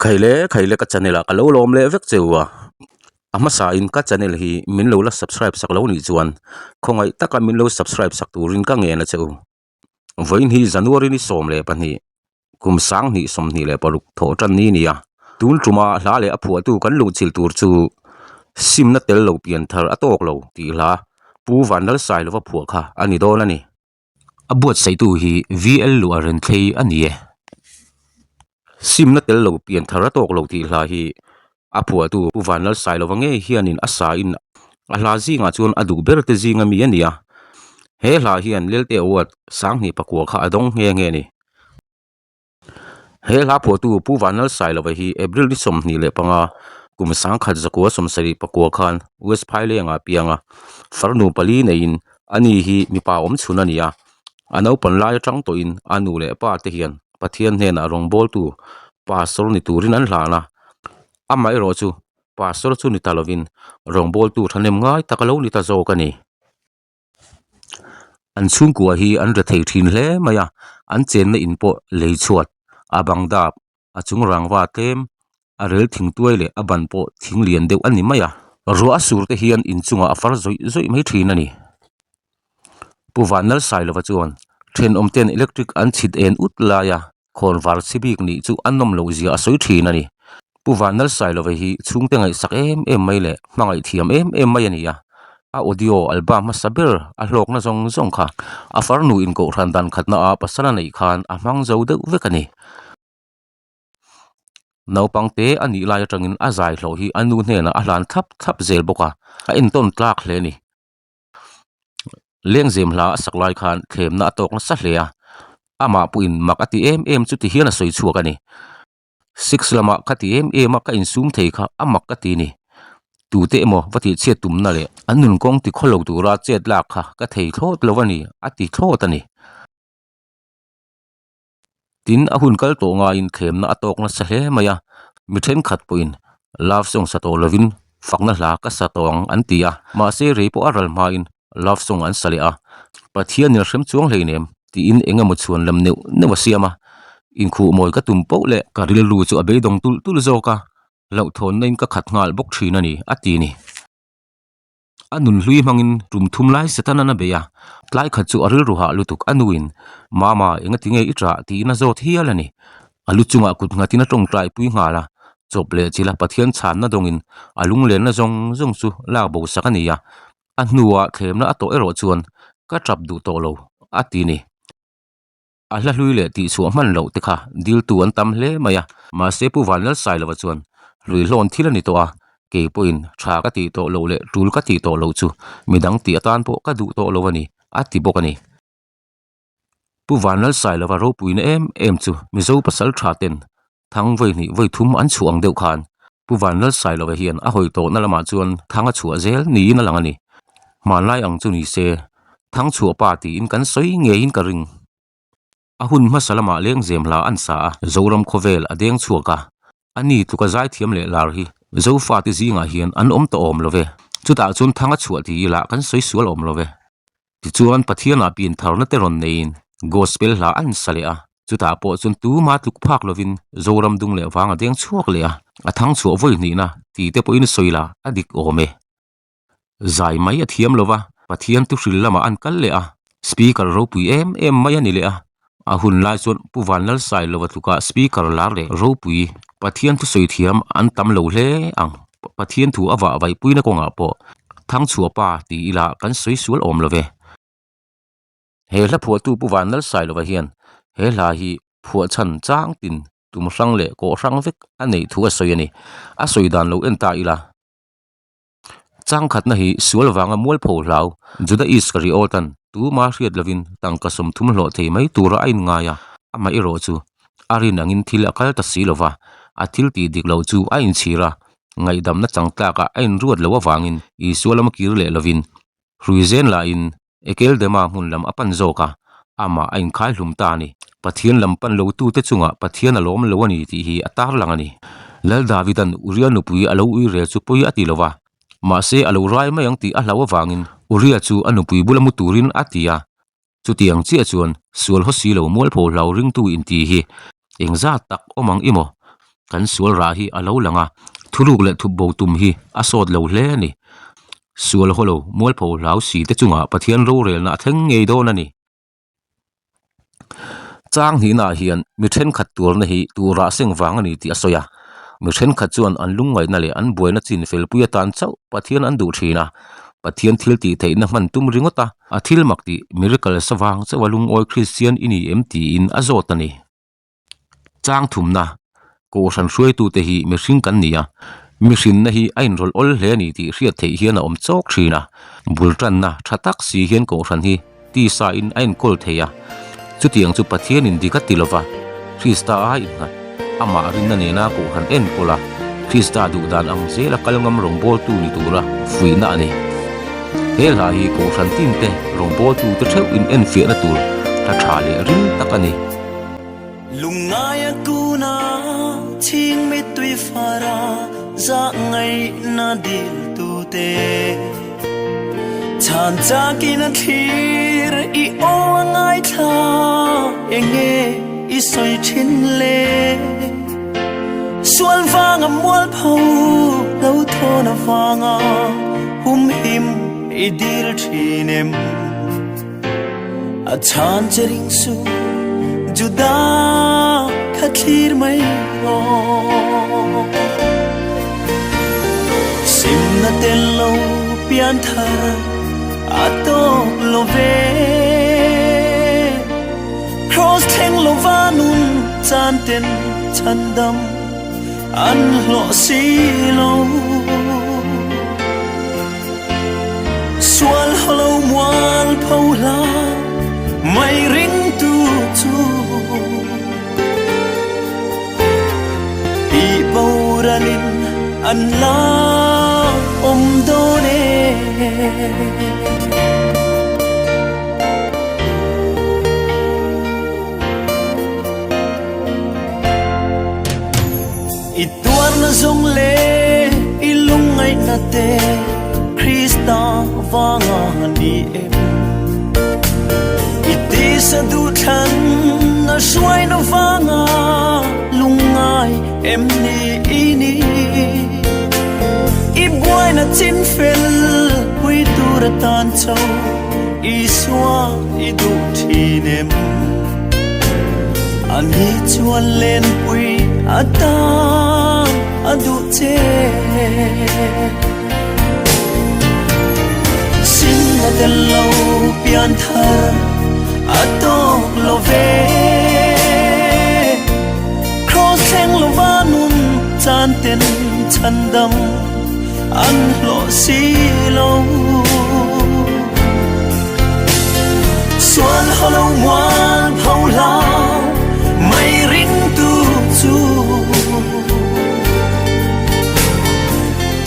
Khaile khaile ka channel ah ka lo lawm leh vek cheu a, a hmasa in ka channel hi min lo la subscribe sak lo nih chuan khawngaih taka min lo subscribe sak turin ka ngen a che u. Vawiin hi January ni 12 kum 2026 thawh tan ni a ni a, tun tuma hla leh a phuahtu kan luhchilh tur chu simna tel lo pian thar a tawk lo tih hla Pu Vanlalsailova phuah kha a ni dawn a ni. A buatsaihtu hi VL Luah Renthlei a ni e. Simna tel lo pian thar a tawk lo tih hla hi a phuahtu Pu Vanlalsailova ngei hianin a sa in a hla zingah chuan a duh ber te zinga mi a ni a. He hla hian Lelte Award 2009 kha a dawng nghe nghe a ni. He hla phuahtu Pu Vanlalsailova hi April ni 25 kum 1974 khan West Phaileng-ah a piang a, farnu pali neiin ani hi mipa awm chhun a ni a. A naupan lai atang tawhin a nu leh pa te hian Pathian hnenah rawngbawltu Pastor ni turin an hlan a, amaherawh chu Pastor chu ni ta lovin rawngbawltu thahnem ngai tak a lo ni ta zawk a ni. An chhungkua hi an rethei thin hle mai a an chenna in pawh lei chhuat a bang dap a chung rangva tlem a rel thing tuai leh a ban pawh thing lian deuh a ni mai a ruah a sur te hian inchungah a far zawih zawih mai thin a ni. Pu Vanlalsailova chuan thenawm ten electric an chhit en ut lai a. Khawnvar chhi bik nih chu a nawm loh zia a sawi thin a ni. Pu Vanlalsailova hi chhungte ngaihsak em em mai leh hmangaih thiam em em mai a ni a. A audio album hmasa ber a hlawkna zawng zawng kha a farnu inkohhran dan khatna a pasal a neih khan a hmang zo deuh vek a ni. Naupang te a nih lai atangin a zai hlawh hi a nu hnenah a hlan thlap thlap zel bawk a, a entawn tlak hle a ni. Lengzem hla a sak lai khan thlemna a tawk nasa hle a, amah pawhin mak a ti em em chu ti hian a sawi chhuak a ni. Six lamah ka ti em em a, ka insum thei kha a mak ka ti ni. Tute emaw va tihchhiat tumna leh an nun kawng ti khaw lo tura chet lak kha ka thei thlawt lo a ni, a ti thlawt a ni. Tin, a hun kal tawh ngaiin thlemna a tawk nasa hle mai a, mi thenkhat pawhin love song sa tawh lovin fakna hla ka sa tawh ang an ti a, mahse rei pawh a ral hmain love song an sa leh a, Pathian in a hrem chuang hleinem tiin eng emaw chhuan lam neuh neuh a siam a, inkhuh mawi ka tum poh leh ka rilru chu a beidawng tulh tulh zawk a, hlauhthawnna in ka khat nghal bawk thin a ni, a ti ni. A nun hlui hmangin tum thum lai Setanan a bei a, tlai khat chu a rilru hah lutuk a nuin, Mama, enga tinge i ṭah? tiin a zawt hial a ni. A lu chungah kut nghatin a tawngtai pui nghal a, chawp leh chila Pathian chhanna dawngin a lunglenna zawng zawng chu lak bo sak a ni a, a hnuah thlemna a tawh erawh chuan ka ṭap duh tawh lo, a ti ni. A hla hlui leh tihchhuah hman loh te kha diltu an tam hle mai a, mahse Pu Vanlalsailova chuan hlui hlawn thil a ni tawh a, kei pawhin tha ka tih tawh loh leh tul ka tih tawh loh chu midang tih atan pawh ka duh tawh lo a ni, a ti bawk a ni. Pu Vanlalsailova ropuina em em chu Mizo pasal tha ten thang vawi hnih vawi thum an chhuah ang deuh khan Pu Vanlalsailova hian a hawi tawhna lamah chuan thang a chhuah zel niin a lang a ni. Hmanlai ang chu ni se, thang chhuah pa tiin kan sawi ngeiin ka ring. A hun hmasa lamah lengzem hla an sa a, Zoram khawvel a deng chhuak a, a ni tluka zaithiam leh lar hi Zofate zingah hian an awm tawh awm lo ve. Chutah chuan thang a chhuah ti ila kan sawi sual awm lo ve. Tichuan Pathianah pian tharna te rawn neiin Gospel hla an sa leh a, chutah pawh chuan tuma tluk phak lovin Zoram dung leh vang a deng chhuak leh a, a thang chhuah vawi hnihna ti te pawhin sawi la a dik awm e. Zai mai a thiam lova, Pathian thuhril lamah an kal leh a, Speaker ropui em em mai a ni leh a, a hun lai chuan Pu Vanlalsailova tluka Speaker lar leh ropui Pathian thusawi thiam an tam lo hle ang. Pathian thu a vah vaihpuina kawngah pawh Thangchhuah pa ti ila kan sawi sual awm lo ve. He hla phuahtu Pu Vanlalsailova hian he hla hi phuah chhan chang tin tum hrang leh kawh hrang vek a neih thu a sawi a ni. A sawi dan lo en ta ila. Changkhatna hi sual vanga mualpho hlau Juda Iskariawtan tuma hriat lovin tangka 30 hlawh thei mai tura a inngai a, amah erawh chu a rin angin thil a kal ta si lova, a thil tih dik loh chu a inchhir a, ngaihdamna chang tlakah a inruat loh avangin Isua lama kir leh lovin Hruizen lahin Ekeldema hmun lam a pan zawk a, amah a inkhai hlum ta a ni. Pathian lam pan lo tute chungah Pathian a lawm lo a ni tih hi a tarlang a ni. Lal Davidan Uria nupui a lo ui rel chu pawi a ti lo va, mahse a lo rai mai ang tih a hlauh avangin Uria chu a nupui bula mu turin a ti a. Chutiang chiah chuan sual haw si lo mualpho hlau ringtu inti hi engzat tak awm ang i maw? Kan sual rah hi a lo lang a, thuruk leh thup bo tum hi a sawt lo hle a ni. Sual haw lo, mualpho hlau si te chungah Pathian rorelna a thleng ngei dawn a ni. Chang hnihnaah hian mi thenkhat tuarna hi turah seng vang a ni tih a sawi a. Mi thenkhat chuan an lungngaihna leh an buaina chin felpui atan chauh Pathian an duh thin a. Pathian thil tih theihna hman tum ringawt a, a thil mak tih miracles avang chauha lungawi Kristian i ni em tiin a zawt a ni. Chang thumna, Kohhran hruaitute hi mihring kan ni a, mihrinna hi a inrawlh awl hle a ni tih hriat theih hian a awm chawk thin a. Bul tanna tha tak si hian Kohhran hi tisa in a enkawl thei a, chutiang chu Pathianin dik a ti lova, Krista a innghat, amah rinna nena Kohhran enkawl a, Krista duhdan ang zela kal ngam rawngbawltu ni tura fuihna a ni. He hla hi Kohhran tinte rawngbawltute theuh in enfiahna tur hla tha leh ril tak a ni. Lungngaia kuna chhing mittui fara zah ngaihna dil tute Chhan chakin a thlir i aw a ngaithla enge i sawi thin le Sual vanga mualpho lo thawn avanga humhim i dil thin em A chhan che ring su Juda kha thlir mai rawh Simna tel lo pian thar a tawk lo ve Cross thleng lova nun chan ten chhandam an hlawh si lo. Sual haw lo mual pho hla mai ringtu chu Tih boralin an la awm dawn e. I tuarna zawng leh i lungngaihna te Krista vanga ni em? I tisa duhthlan a hruaina vanga lungngai em ni i ni? I buaina chin fel pui tur atan cho Isua i duh thin em? A ni chuan lenpui atan a duh che. Sinna tel lo pian thar a tawk lo ve. Cross thleng lova nun chan ten chhandam an hlawh si lo. Sual haw lo mual pho hlau mai ringtu chu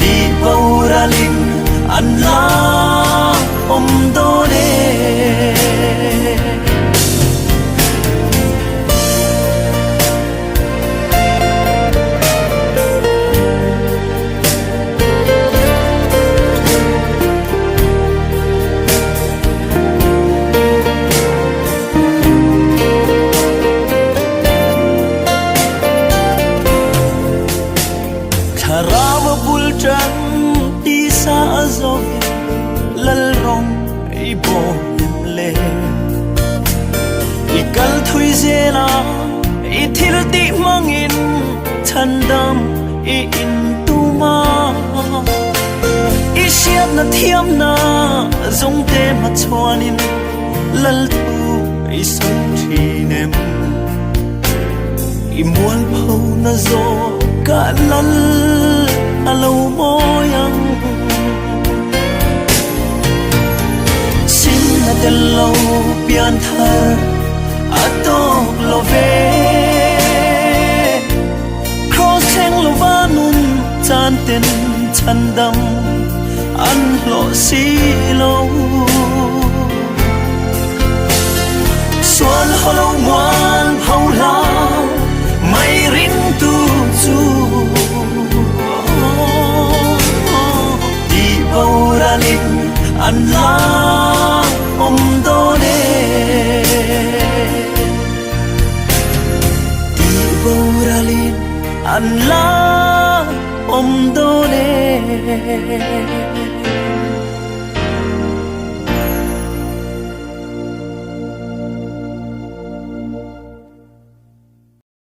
Tih boralin an la awm dawn e. Thlarau a bul tan tisa a zawin lalrawng i bawm le. I kal thui zel a, i thil tih hmangin chhandam i in tum a. I hriatna thiamna zawngte hmachhuanin lal thu i sawi thin em? I mualpho na zawk ka lal a lo mawi ang. Sinna tel lo pian thar a tawk lo ve. Cross thleng lova nun chan ten chhandam an hlawh si lo. Sual haw lo mual pho hlau mai ringtu chu Tih boralin an la awm dawn e. Tih boralin. An la awm dawn e.